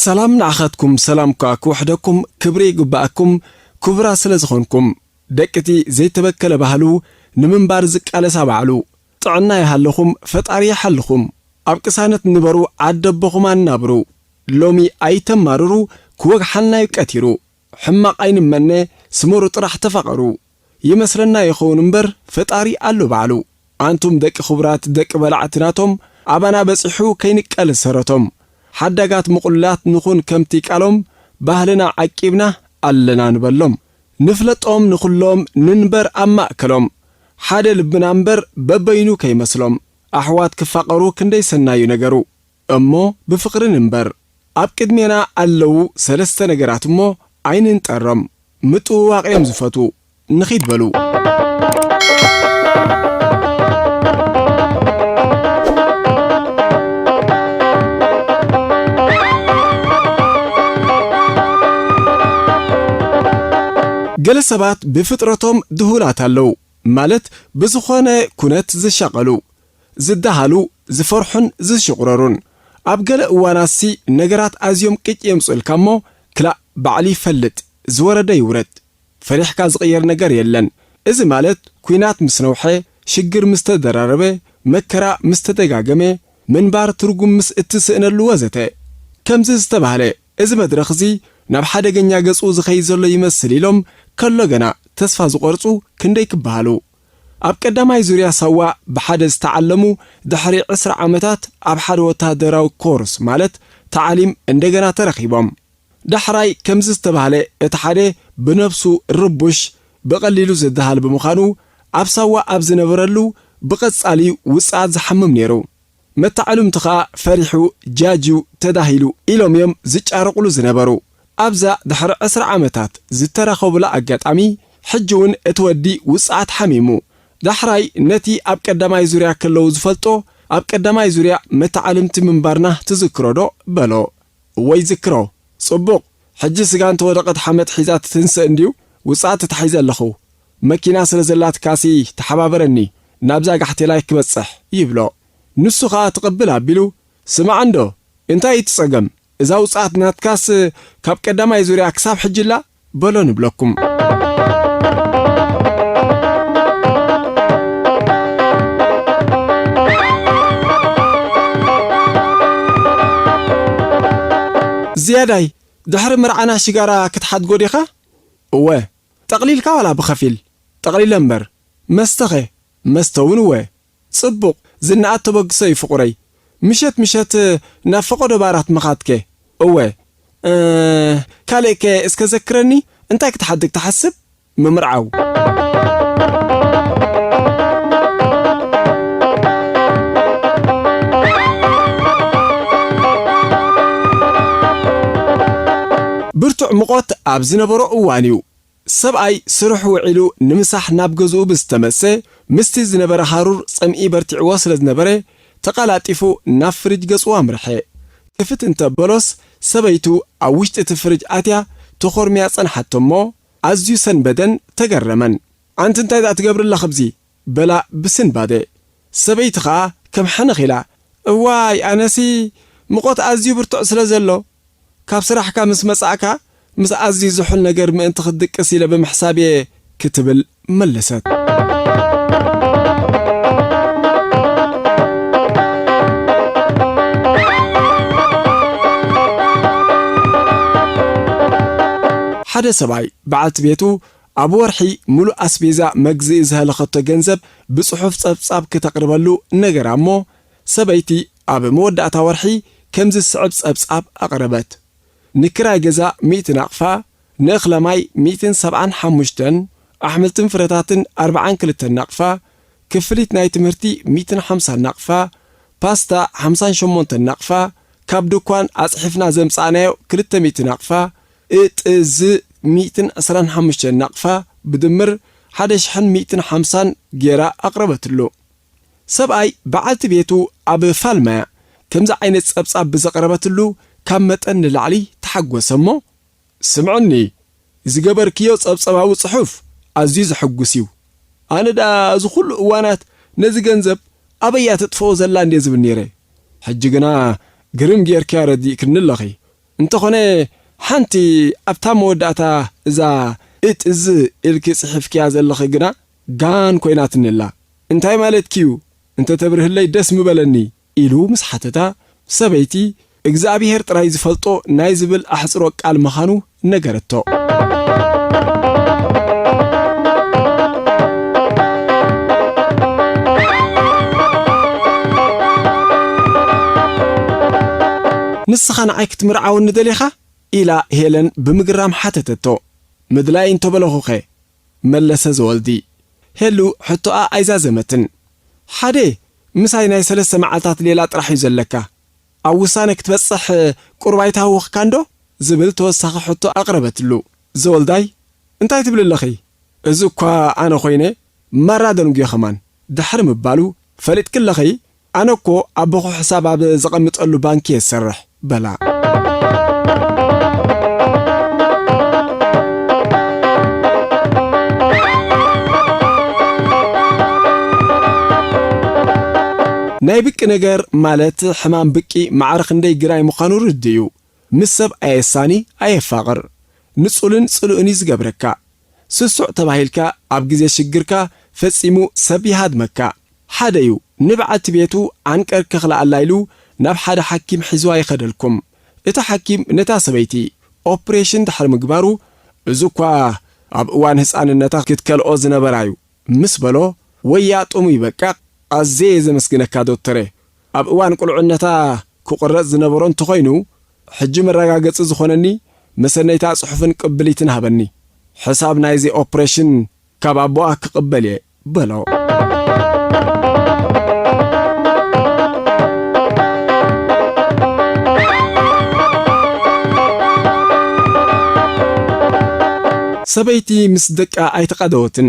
ሰላም ንዓኻትኩም፣ ሰላም ከኣ ክውሕደኩም፣ ክብሪ ይግብኣኩም፣ ክቡራት ስለ ዝኾንኩም። ደቅቲ ዘይተበከለ ባህሉ ንምንባር ዝቃለሳ ባዕሉ። ጥዕና ይሃልኹም፣ ፈጣሪ ይሓልኹም። ኣብ ቅሳነት ንበሩ፣ ዓደቦኹም ኣናብሩ። ሎሚ ኣይተማርሩ፣ ክወግሓልና እዩ ቀቲሩ። ሕማቕ ኣይንመነ፣ ስመሩ ጥራሕ ተፋቐሩ። ይመስለና ይኸውን እምበር፣ ፈጣሪ ኣሎ ባዕሉ። ኣንቱም ደቂ ክቡራት፣ ደቂ በላዕቲ ናቶም፣ ኣባና በጺሑ ከይንቀል ሰረቶም። ሓዳጋት ምቑላት ንኹን ከምቲ ቃሎም፣ ባህልና ዓቂብና ኣለና ንበሎም። ንፍለጦም ንኹሎም፣ ንንበር ኣብ ማእከሎም። ሓደ ልብና እምበር በበይኑ ከይመስሎም። ኣሕዋት ክፋቐሩ ክንደይ ሰናዩ ነገሩ። እሞ ብፍቕሪ ንንበር። ኣብ ቅድሜና ኣለዉ ሰለስተ ነገራት እሞ ኣይንንጠሮም። ምጥውዋቕ እዮም ዝፈትዉ። ንኺድ በሉ። ገለ ሰባት ብፍጥረቶም ድሁላት ኣለዉ፣ ማለት ብዝኾነ ኩነት ዝሻቐሉ፣ ዝደሃሉ፣ ዝፈርሑን ዝሽቑረሩን። ኣብ ገለ እዋናትሲ ነገራት ኣዝዮም ቅጭ የምጽኡልካ እሞ፣ ክላእ ባዕሉ ይፈልጥ፣ ዝወረደ ይውረድ። ፈሪሕካ ዝቕየር ነገር የለን። እዚ ማለት፣ ኲናት ምስ ነውሐ፣ ሽግር ምስ ተደራረበ፣ መከራ ምስ ተደጋገመ፣ ምንባር ትርጉም ምስ እትስእነሉ ወዘተ። ከምዚ ዝተባህለ፣ እዚ መድረኽ እዚ ናብ ሓደገኛ ገጹ ዝኸይድ ዘሎ ይመስል ኢሎም ከሎ ገና ተስፋ ዝቖርጹ ክንደይ ክበሃሉ። ኣብ ቀዳማይ ዙርያ ሳዋ ብሓደ ዝተዓለሙ ድሕሪ ዕስራ ዓመታት ኣብ ሓደ ወተሃደራዊ ኮርስ ማለት ታዕሊም እንደገና ተረኺቦም። ዳሕራይ ከምዚ ዝተባህለ እቲ ሓደ ብነብሱ ርቡሽ ብቐሊሉ ዝደሃል ብምዃኑ ኣብ ሳዋ ኣብ ዝነበረሉ ብቐጻሊ ውጽኣት ዝሓምም ነይሩ። መተዓልምቱ ኸኣ ፈሪሑ፣ ጃጅዩ፣ ተዳሂሉ ኢሎም እዮም ዝጫረቑሉ ዝነበሩ። ኣብዛ ድሕሪ ዕስራ ዓመታት ዝተራኸቡላ ኣጋጣሚ፣ ሕጂ እውን እቲ ወዲ ውጽዓት ሓሚሙ። ዳሕራይ ነቲ ኣብ ቀዳማይ ዙርያ ከለዉ ዝፈልጦ፣ ኣብ ቀዳማይ ዙርያ መተዓልምቲ ምንባርና ትዝክሮ ዶ? በሎ። እወ ይዝክሮ። ጽቡቕ። ሕጂ ስጋ እንተወደቐት ሓመድ ሒዛ ትትንስእ እንድዩ ውጽኣት ተታሒዘ ኣለኹ። መኪና ስለ ዘላትካሲ ተሓባበረኒ፣ ናብዛ ጋሕቴላይ ክበጽሕ፣ ይብሎ። ንሱ ኸኣ ትቕብል ኣቢሉ፣ ስማዕ እንዶ፣ እንታይ እዩ እቲ ጸገም? እዛ ውጽኣት ናትካስ ካብ ቀዳማይ ዙርያ ክሳብ ሕጂ ኣላ? በሎ ንብለኩም። ዝያዳይ፣ ድሕሪ መርዓና ሽጋራ ክትሓድጎ ዲኻ? እወ። ጠቕሊልካ ዋላ ብኸፊል? ጠቕሊለ እምበር። መስተኸ? መስተ እውን እወ። ጽቡቕ፣ ዝነኣድ ተበግሶ እዩ ፍቑረይ። ምሸት ምሸት ናብ ፈቐዶ ባራት ምኻድከ? እወ። እ፣ ካልእከ እስከ ዘክረኒ፣ እንታይ ክትሓድግ ትሓስብ? ምምርዓው። ብርቱዕ ሙቐት ኣብ ዝነበሮ እዋን እዩ። ሰብኣይ ስርሑ ውዒሉ ንምሳሕ ናብ ገዝኡ ብዝተመልሰ፣ ምስቲ ዝነበረ ሃሩር ጸምኢ በርቲዕዎ ስለ ዝነበረ፣ ተቐላጢፉ ናብ ፍሪጅ ገጹ ኣምርሐ። ክፍት እንተ በሎስ፣ ሰበይቱ ኣብ ውሽጢ እቲ ፍሪጅ ኣትያ ተኾርምያ ጸንሓቶ እሞ፣ ኣዝዩ ሰንበደን ተገረመን። ኣንቲ እንታይ ደኣ ትገብሪ ኣለኺ ኣብዚ? በላ ብስንባደ። ሰበይቲ ኸኣ ከም ሕንኽ ኢላ፣ እዋይ፣ ኣነሲ ሙቐት ኣዝዩ ብርቱዕ ስለ ዘሎ፣ ካብ ስራሕካ ምስ መጻእካ፣ ምስ ኣዝዩ ዝሑል ነገር ምእንቲ ክትድቅስ ኢለ ብምሕሳብ እየ፣ ክትብል መለሰት። ሓደ ሰብኣይ በዓልቲ ቤቱ ኣብ ወርሒ ሙሉእ ኣስቤዛ መግዝኢ ዝሃለኸቶ ገንዘብ ብጽሑፍ ጸብጻብ ክተቕርበሉ ነገራ እሞ፣ ሰበይቲ ኣብ መወዳእታ ወርሒ ከምዚ ዝስዕብ ጸብጻብ ኣቕረበት። ንክራይ ገዛ ሚእቲ ናቕፋ፣ ንእኽለ ማይ ሚእትን ሰብዓን ሓሙሽተን፣ ኣሕምልትን ፍረታትን ኣርብዓን ክልተን ናቕፋ፣ ክፍሊት ናይ ትምህርቲ ሚእትን ሓምሳን ናቕፋ፣ ፓስታ ሓምሳን ሸሞንተን ናቕፋ፣ ካብ ድኳን ኣጽሒፍና ዘምጻእናዮ ክልተ ሚእቲ ናቕፋ፣ እጥዝ ሚእትን ዕስራን ሓሙሽተን ናቕፋ፣ ብድምር ሓደ ሽሕን ሚእትን ሓምሳን ጌራ ኣቕረበትሉ። ሰብኣይ በዓልቲ ቤቱ ኣብ ፋልማያ ከምዚ ዓይነት ጸብጻብ ብዘቕረበትሉ ካብ መጠን ንላዕሊ ተሓጎሰ እሞ፣ ስምዕኒ፣ ዝገበርክዮ ጸብጸባዊ ጽሑፍ ኣዝዩ ዘሐጉስ እዩ። ኣነ ደኣ እዚ ኩሉ እዋናት ነዚ ገንዘብ ኣበይ እያ ተጥፍኦ ዘላ እንድየ ዝብል ነይረ። ሕጂ ግና ግርም ጌርክያ ረዲእክኒ ኣለኺ። እንተኾነ ሓንቲ ኣብታ መወዳእታ እዛ እጥዝ ኢልኪ ጽሒፍክያ ዘለኺ ግና ጋን ኮይናትኒ ኣላ። እንታይ ማለትኪ እዩ? እንተ ተብርህለይ ደስ ምበለኒ። ኢሉ ምስ ሓተታ፣ ሰበይቲ እግዚኣብሄር ጥራይ ዝፈልጦ ናይ ዝብል ኣሕጽሮ ቃል ምዃኑ ነገረቶ። "ንስኻ ንዓይ ክትምርዓወኒ ደሊኻ?" ኢላ ሄለን ብምግራም ሓተተቶ። "ምድላይ እንተበለኹኸ?" መለሰ ዘወልዲ። ሄሉ ሕቶኣ ኣይዛዘመትን። "ሓደ፣ ምሳይ ናይ ሰለስተ መዓልታት ሌላ ጥራሕ እዩ ዘለካ። ኣብ ውሳነ ክትበጽሕ ቁሩብ ኣይተሃወኽካንዶ?" ዝብል ተወሳኺ ሕቶ ኣቕረበትሉ። ዘወልዳይ፣ "እንታይ ትብሊ ኣለኺ? እዚ እኳ ኣነ ኾይነ፣ ማራ ደንጉየ ኸማን" ድሕሪ ምባሉ፣ "ፈሊጥኪ ኣለኺ? ኣነ እኮ ኣቦኹ ሕሳብ ኣብ ዘቐምጠሉ ባንኪ እየ ዝሰርሕ" በላ። ናይ ብቂ ነገር ማለት ሕማም ብቂ ማዕረ ክንደይ ግራይ ምዃኑ ርዱእ እዩ። ምስ ሰብ ኣየሳኒ ኣየፋቕር። ንጹልን ጽሉእን እዩ ዝገብረካ። ስሱዕ ተባሂልካ ኣብ ግዜ ሽግርካ ፈጺሙ ሰብ ይሃድመካ። ሓደ እዩ፣ ንበዓልቲ ቤቱ ዓንቀር ከኽልኣላ ኢሉ ናብ ሓደ ሓኪም ሒዝዋ ይኸደልኩም። እቲ ሓኪም ነታ ሰበይቲ ኦፕሬሽን ድሕሪ ምግባሩ፣ እዚ እኳ ኣብ እዋን ህጻንነታ ክትከልኦ ዝነበራ እዩ ምስ በሎ፣ ወያ ጥሙይ በቃ፣ ኣዝየ እየ ዘመስግነካ ዶክተረ። ኣብ እዋን ቁልዕነታ ክቑረጽ ዝነበሮ እንተኾይኑ፣ ሕጂ መረጋገጺ ዝኾነኒ መሰነይታ ጽሑፍን ቅብሊትን ሃበኒ። ሕሳብ ናይዚ ኦፕሬሽን ካብ ኣቦኣ ክቕበል እየ በሎ። ሰበይቲ ምስ ደቃ ኣይተቓደወትን።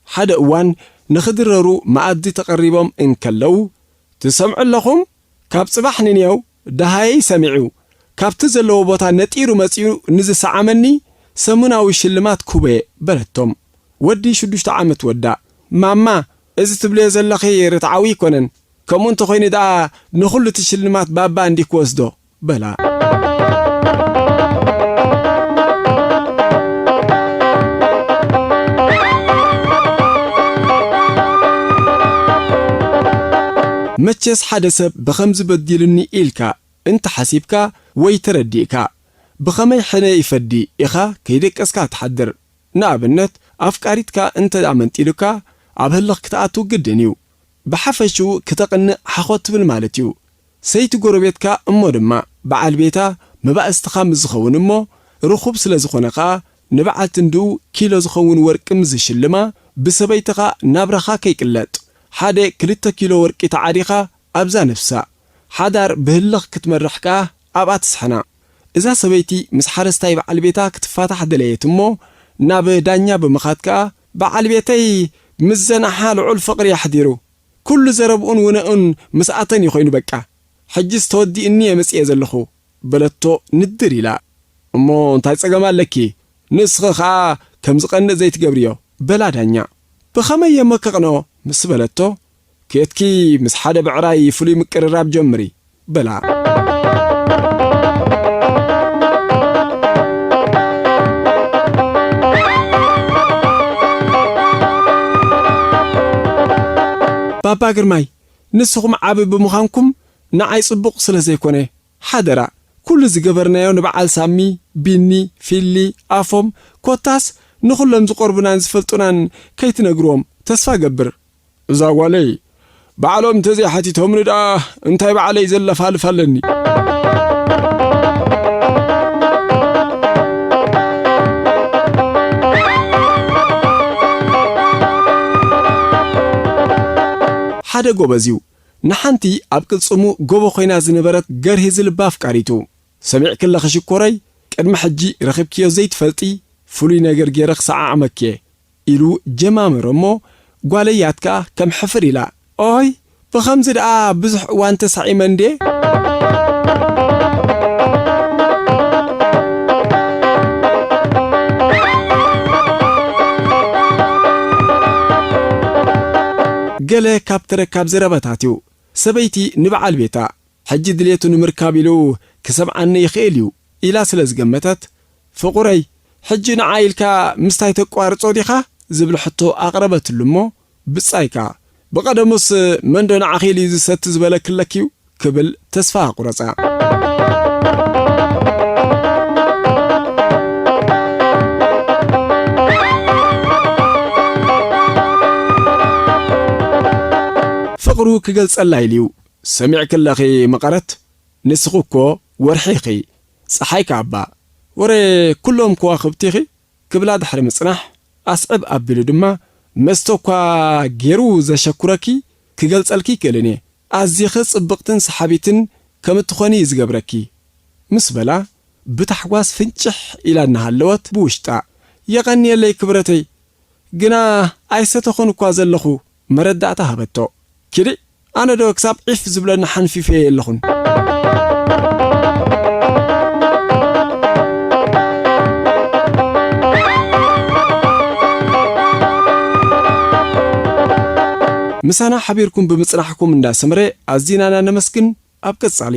ሓደ እዋን ንኽድረሩ መኣዲ ተቐሪቦም እንከለዉ፣ "ትሰምዑ ኣለኹም? ካብ ጽባሕ ንኔው ደሃየይ ሰሚዑ፣ ካብቲ ዘለዎ ቦታ ነጢሩ መጺኡ ንዝሰዓመኒ ሰሙናዊ ሽልማት ክህቦ'የ" በለቶም። ወዲ ሽዱሽተ ዓመት ወዳ፣ "ማማ፣ እዚ ትብልዮ ዘለኺ ርትዓዊ ኣይኮነን። ከምኡ እንተኾይኑ ደኣ ንኹሉ እቲ ሽልማት ባባ እንዲ ክወስዶ?" በላ። መቸስ ሓደ ሰብ ብኸምዚ በዲሉኒ ኢልካ እንተ ሓሲብካ ወይ ተረዲእካ፣ ብኸመይ ሕነ ይፈዲ ኢኻ ከይደቀስካ ትሓድር። ንኣብነት፣ ኣፍቃሪትካ እንተ ኣመንጢሉካ፣ ኣብ ህልኽ ክትኣቱ ግድን እዩ። ብሓፈሽኡ ክተቕንእ ሓኾ ትብል ማለት እዩ። ሰይቲ ጎረቤትካ እሞ ድማ በዓል ቤታ መባእስትኻ ምስ ዝኸውን እሞ፣ ርኹብ ስለ ዝኾነ ኸኣ፣ ንበዓልቲ እንድኡ ኪሎ ዝኸውን ወርቂ ምስ ዝሽልማ፣ ብሰበይትኻ ናብራኻ ከይቅለጥ፣ ሓደ ክልተ ኪሎ ወርቂ ተዓዲኻ ኣብዛ ነፍሳ። ሓዳር ብህልኽ ክትመርሕ ከኣ ኣብኣ ትስሕና። እዛ ሰበይቲ ምስ ሓረስታይ በዓል ቤታ ክትፋታሕ ደለየት እሞ፣ ናብ ዳኛ ብምኻድ ከኣ፣ "በዓል ቤተይ ምስ ዘን ኣሓ ልዑል ፍቕሪ ኣሕዲሩ፣ ኩሉ ዘረብኡን ውነኡን ምስኣተን እዩ ኮይኑ በቃ። ሕጅስ ተወዲእኒ እየ መጺኤ ዘለኹ" በለቶ ንድር ኢላ። "እሞ እንታይ ጸገም ኣለኪ? ንስኺ ኸኣ ከም ዝቐንእ ዘይትገብርዮ" በላ ዳኛ። "ብኸመይ እየ እሞ ከቕንኦ?" ምስ በለቶ፣ "ኬድኪ ምስ ሓደ ብዕራይ ፍሉይ ምቅርራብ ጀምሪ" በላ። "ባባ ግርማይ፣ ንስኹም ዓቢ ብምዃንኩም ንዓይ ጽቡቕ ስለ ዘይኮነ፣ ሓደራ፣ ኩሉ ዝገበርናዮ ንበዓል ሳሚ፣ ቢኒ፣ ፊሊ፣ ኣፎም፣ ኮታስ ንኹሎም ዝቆርቡናን ዝፈልጡናን ከይትነግርዎም ተስፋ ገብር። እዛ ጓለይ ባዕሎም እንተዘይሓቲቶምኒ ደኣ እንታይ ባዕለይ ዘለፋልፍ ኣለኒ። ሓደ ጎበዝ እዩ። ንሓንቲ ኣብ ቅልጽሙ ጎቦ ኮይና ዝነበረት ገርሂ ዝልባ ኣፍቃሪቱ። ሰሚዕክለኺ ሽኮረይ፣ ቅድሚ ሕጂ ረኺብክዮ ዘይትፈልጢ ፍሉይ ነገር ገይረ ክሰዓዓመኪ እየ ኢሉ ጀማመረ እሞ፣ ጓለይ ያት ከኣ ከም ሕፍር ኢላ፣ ኦይ፣ ብኸምዚ ደኣ ብዙሕ እዋን ተሳዒመ እንድየ። ገለ ካብ ተረካብ ዘረባታት እዩ። ሰበይቲ ንበዓል ቤታ፣ ሕጂ ድሌቱ ንምርካብ ኢሉ ክሰምዓኒ ይኽእል እዩ ኢላ ስለ ዝገመተት፣ ፍቑረይ፣ ሕጂ ንዓ ኢልካ ምስታይ ተቋርጾ ዲኻ? ዝብል ሕቶ ኣቕረበትሉ እሞ፣ ብጻይካ፣ ብቐደሙስ መንዶ ንዓኺ ኢሉ እዩ ዝሰቲ ዝበለክለኪ እዩ? ክብል ተስፋ ኣቑረጻ። ፍቕሩ ክገልጸላ ኢሉ እዩ። ሰሚዕክለኺ መቐረት፣ ንስኺ እኮ ወርሒ ኢኺ፣ ጸሓይ ከኣ እባ፣ ወረ ኩሎም ከዋኽብቲ ኢኺ ክብላ ድሕሪ ምጽናሕ፣ ኣስዕብ ኣቢሉ ድማ፣ መስተ እኳ ገይሩ ዘሸኩረኪ ክገልጸልኪ ይክእልን እየ። ኣዚኺ ጽብቕትን ሰሓቢትን ከም እትኾኒ እዩ ዝገብረኪ። ምስ በላ፣ ብታሕጓስ ፍንጭሕ ኢላ እናሃለወት ብውሽጣ፣ የቐንየለይ ክብረተይ፣ ግና ኣይሰተኹን እኳ ዘለኹ፣ መረዳእታ ሃበቶ። ኪዲ፣ ኣነ ዶ ክሳብ ዒፍ ዝብለኒ ሓንፊፈ ኣለኹን? ምሳና ሓቢርኩም ብምጽናሕኩም እንዳ ሰምረ ኣዚና ኢና ነመስግን። ኣብ ቀጻሊ።